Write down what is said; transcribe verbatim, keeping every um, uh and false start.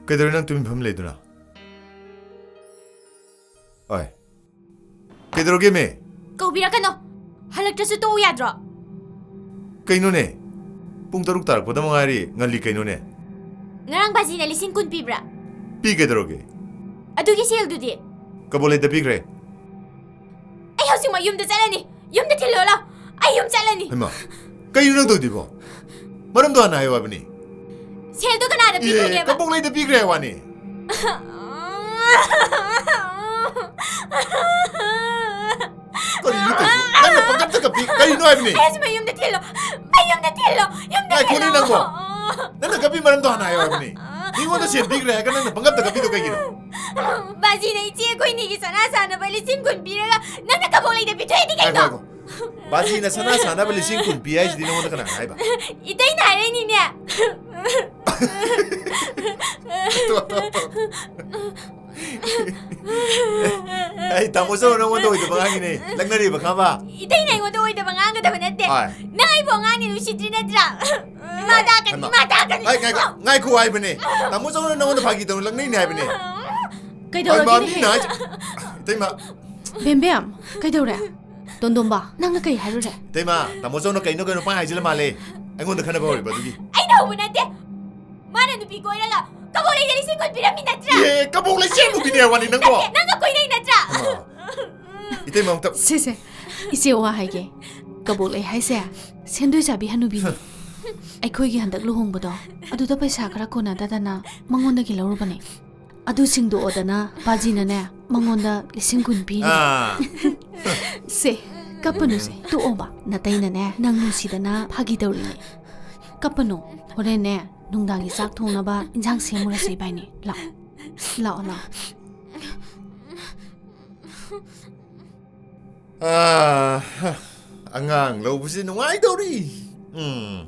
ꯀꯩꯗꯧꯔꯦ ꯅꯪ ꯇꯨꯃꯤꯟ ꯐꯝ ꯂꯩꯗꯨꯅ? ꯑꯣꯏ, ꯀꯩꯗꯧꯔꯒꯦ ꯃꯦ? ꯀꯧꯕꯤꯔꯛꯀꯅꯣ꯫ ꯍꯜꯂꯛꯇ꯭ꯔꯁꯨ ꯇꯣꯛꯎ ꯌꯥꯗ꯭ꯔꯣ? ꯀꯩꯅꯣꯅꯦ? ꯄꯨꯡ ꯇꯔꯨꯛ ꯇꯥꯔꯛꯄꯗ ꯉꯥꯏꯔꯤ, ꯉꯜꯂꯤ ꯀꯩꯅꯣꯅꯦ? ꯉꯔꯥꯡ ꯕꯥꯖꯤꯅ ꯂꯤꯁꯤꯡ ꯀꯨꯟ ꯄꯤꯕ꯭ꯔꯥ? ꯄꯤ ꯀꯩꯗꯧꯔꯒꯦ? ꯑꯗꯨꯒꯤ ꯁꯦꯜꯗꯨꯗꯤ? ꯀꯕꯣꯂꯩꯗ ꯄꯤꯈ꯭ꯔꯦ꯫ ꯑꯩ ꯍꯧꯖꯤꯛꯃꯛ ꯌꯨꯝꯗ ꯆꯠꯂꯅꯤ꯫ ꯌꯨꯝꯗ ꯊꯤꯜꯂꯣ ꯂꯥꯎ꯫ ꯑꯩ ꯌꯨꯝ ꯆꯠꯂꯅꯤ꯫ ꯍꯩꯃꯥ, ꯀꯩꯅꯣ ꯅꯪ ꯇꯧꯗꯣꯏꯕꯣ? ꯃꯔꯝꯗꯣ ꯍꯥꯟꯅ ꯍꯥꯏꯌꯣ ꯍꯥꯏꯕꯅꯤ꯫ ꯁꯦꯜꯗꯣ ꯀꯅꯥꯗ ꯑꯦ, ꯄꯤꯈ꯭ꯔꯒꯦꯕ? ꯀꯕꯣꯛꯂꯩꯗ ꯄꯤꯈ꯭ꯔꯦ ꯍꯥꯏ ꯋꯥꯅꯤ꯫ ꯀꯔꯤꯅꯣ ꯇꯧꯔꯤꯁꯤꯕꯣ? ꯅꯪꯅ ꯄꯪꯀꯞꯇ ꯀꯞꯄꯤ ꯀꯔꯤꯅꯣ ꯍꯥꯏꯕꯅꯤ? ꯑꯩ ꯍꯧꯖꯤꯛꯃꯛ ꯌꯨꯝꯗ ꯊꯤꯜꯂꯣ꯫ ꯑꯩ ꯌꯨꯝꯗ ꯊꯤꯜꯂꯣ꯫ ꯌꯨꯝꯗ ꯉꯥꯏꯈꯣꯅꯦ ꯊꯤꯜꯂꯣ꯫ ꯅꯪꯕꯣ꯫ ꯅꯪꯅ ꯀꯞꯄꯤ ꯃꯔꯝꯗꯣ ꯍꯥꯟꯅ ꯍꯥꯏꯌꯣ ꯍꯥꯏꯕꯅꯤ꯫ ꯃꯤꯉꯣꯟꯗ ꯁꯦꯜ ꯄꯤꯈ꯭ꯔꯦ ꯍꯥꯏꯔꯒ ꯅꯪꯅ ꯄꯪꯀꯞꯇ ꯀꯞꯄꯤꯗꯣ ꯀꯩꯒꯤꯅꯣ? ꯕꯥꯖꯤꯅ ꯏꯆꯦ ꯑꯩꯈꯣꯏꯅꯤꯒꯤ ꯁꯅꯥ ꯁꯥꯅꯕ ꯂꯤꯁꯤꯡ ꯀꯨꯟ ꯄꯤꯔꯒ ꯅꯪꯅ ꯀꯕꯣꯛꯂꯩꯗ ꯄꯤꯊꯣꯛꯏꯗꯤ ꯉꯥꯏꯈꯣ, ꯀꯩꯅꯣ? ꯉꯥꯏꯈꯣ꯫ ꯕꯥꯖꯤꯅ ꯁꯅꯥ ꯁꯥꯅꯕ ꯂꯤꯁꯤꯡ ꯀꯨꯟ ꯄꯤ ꯍꯥꯏꯁꯤꯗꯤ ꯅꯉꯣꯟꯗ ꯀꯅꯥꯅ ꯍꯥꯏꯕ? ꯏꯇꯩꯅ ꯍꯥꯏꯔꯛꯏꯅꯤꯅꯦ꯫ ꯇꯣ, ꯇꯣ, ꯇꯣ꯫ ꯑꯩ ꯇꯥꯃꯣ ꯆꯧꯅ ꯅꯉꯣꯟꯗ ꯑꯣꯏꯗꯕ ꯉꯥꯡꯉꯤꯅꯦ꯫ ꯂꯛꯅꯔꯤꯕ ꯈꯪꯉꯕ? ꯏꯇꯩꯅ ꯑꯩꯉꯣꯟꯗ ꯑꯣꯏꯗꯕ ꯉꯥꯡꯒꯗꯕ ꯅꯠꯇꯦ꯫ ꯍꯣꯏ꯫ ꯅꯪ ꯑꯩꯕꯨ ꯑꯉꯥꯡꯅꯤ ꯅꯨꯡꯁꯤꯗ꯭ꯔꯤ ꯅꯠꯇ꯭ꯔꯥ? ꯏꯃꯥ ꯇꯥꯛꯀꯅꯤ, ꯍꯩꯃꯥ꯫ ꯏꯃꯥ ꯇꯥꯛꯀꯅꯤ꯫ ꯑꯩ ꯉꯥꯏꯈꯣ, ꯉꯥꯏꯈꯣ ꯍꯥꯏꯕꯅꯦ꯫ ꯇꯥꯃꯣ ꯆꯧꯅ ꯅꯉꯣꯟꯗ ꯐꯥꯒꯤ ꯇꯧꯅ ꯂꯛꯅꯩꯅꯦ ꯍꯥꯏꯕꯅꯦ꯫ ꯀꯩꯗꯧꯔꯒꯦ? ꯍꯩꯃꯥ, ꯃꯤꯅ ꯍꯥꯏꯁꯦ꯫ ꯏꯇꯩꯃ꯫ ꯕꯦꯝꯕꯦꯝ, ꯀꯩꯗꯧꯔꯦ? ꯇꯣꯟꯗꯣꯝꯕ, ꯅꯪꯅ ꯀꯩ ꯍꯥꯏꯔꯨꯔꯦ? ꯏꯇꯩꯃ, ꯇꯥꯃꯣ ꯆꯧꯅ ꯀꯩꯅꯣ ꯀꯩꯅꯣ ꯄꯥꯡ ꯍꯥꯏꯖꯤꯜꯂ ꯃꯥꯜꯂꯦ꯫ ꯑꯩꯉꯣꯟꯗ ꯈꯟꯅꯕ ꯍꯧꯔꯤꯕ ꯑꯗꯨꯒꯤ꯫ ꯑꯩꯅ ꯍꯧꯕ ꯅꯠꯇꯦ꯫ ꯃꯥꯅ ꯅꯨꯄꯤ ꯀꯣꯏꯔꯒ ꯀꯕꯣꯛꯂꯩꯗ ꯂꯤꯁꯤꯡ ꯀꯨꯟ ꯄꯤꯔꯝꯃꯤ ꯅꯠꯇ꯭ꯔꯥ? ꯑꯦ, ꯀꯕꯣꯛꯂꯩ ꯆꯦꯟꯕꯨ ꯄꯤꯅꯦ ꯋꯥꯅꯤ ꯅꯪꯕꯣ? ꯅꯠꯇꯦ, ꯅꯪꯒ ꯀꯣꯏꯅꯩ ꯅꯠꯇ꯭ꯔꯥ? ꯍꯩꯃꯥ꯫ ꯏꯇꯩꯃ ꯑꯝꯇ꯫ ꯁꯦ, ꯁꯦ, ꯏꯆꯦ ꯋꯥ ꯍꯥꯏꯒꯦ꯫ ꯀꯕꯣꯛꯂꯩ ꯍꯥꯏꯁꯦ ꯁꯦꯟꯗꯣꯏ ꯆꯥꯕꯤ ꯍꯅꯨꯕꯤꯅꯤ꯫ ꯑꯩꯈꯣꯏꯒꯤ ꯍꯟꯗꯛ ꯂꯨꯍꯣꯡꯕꯗꯣ, ꯑꯗꯨꯗ ꯄꯩꯁꯥ ꯈꯔ ꯀꯣꯟꯅꯗꯗꯅ ꯃꯉꯣꯟꯗꯒꯤ ꯂꯧꯔꯨꯕꯅꯦ꯫ ꯑꯗꯨ ꯁꯤꯡꯗꯣꯛꯑꯣꯗꯅ ꯕꯥꯖꯤꯅꯅꯦ ꯃꯉꯣꯟꯗ ꯂꯤꯁꯤꯡ ꯀꯨꯟ ꯄꯤꯔꯤꯕ꯫ ꯑꯥ꯫ ꯁꯦ, ꯀꯞꯄꯅꯨꯁꯦ, ꯇꯣꯛꯑꯣꯕ꯫ ꯅꯇꯩꯅꯅꯦ ꯅꯪ ꯅꯨꯡꯁꯤꯗꯅ ꯐꯥꯒꯤ ꯇꯧꯔꯤꯅꯦ꯫ ꯀꯞꯄꯅꯨ, ꯍꯣꯔꯦꯟꯅꯦ ꯅꯨꯡꯗꯥꯡꯒꯤ ꯆꯥꯛ ꯊꯣꯡꯅꯕ ꯏꯟꯁꯥꯡ ꯁꯦꯝꯃꯨꯔꯁꯦ ꯏꯕꯥꯏꯅꯤ꯫ ꯂꯥꯛꯑꯣ, ꯂꯥꯛꯑꯣ, ꯂꯥꯛꯑꯣ꯫ ꯑꯥ, ꯑꯉꯥꯡ ꯂꯧꯕꯁꯤ ꯅꯨꯡꯉꯥꯏꯗꯧꯔꯤ꯫ ꯎꯝ꯫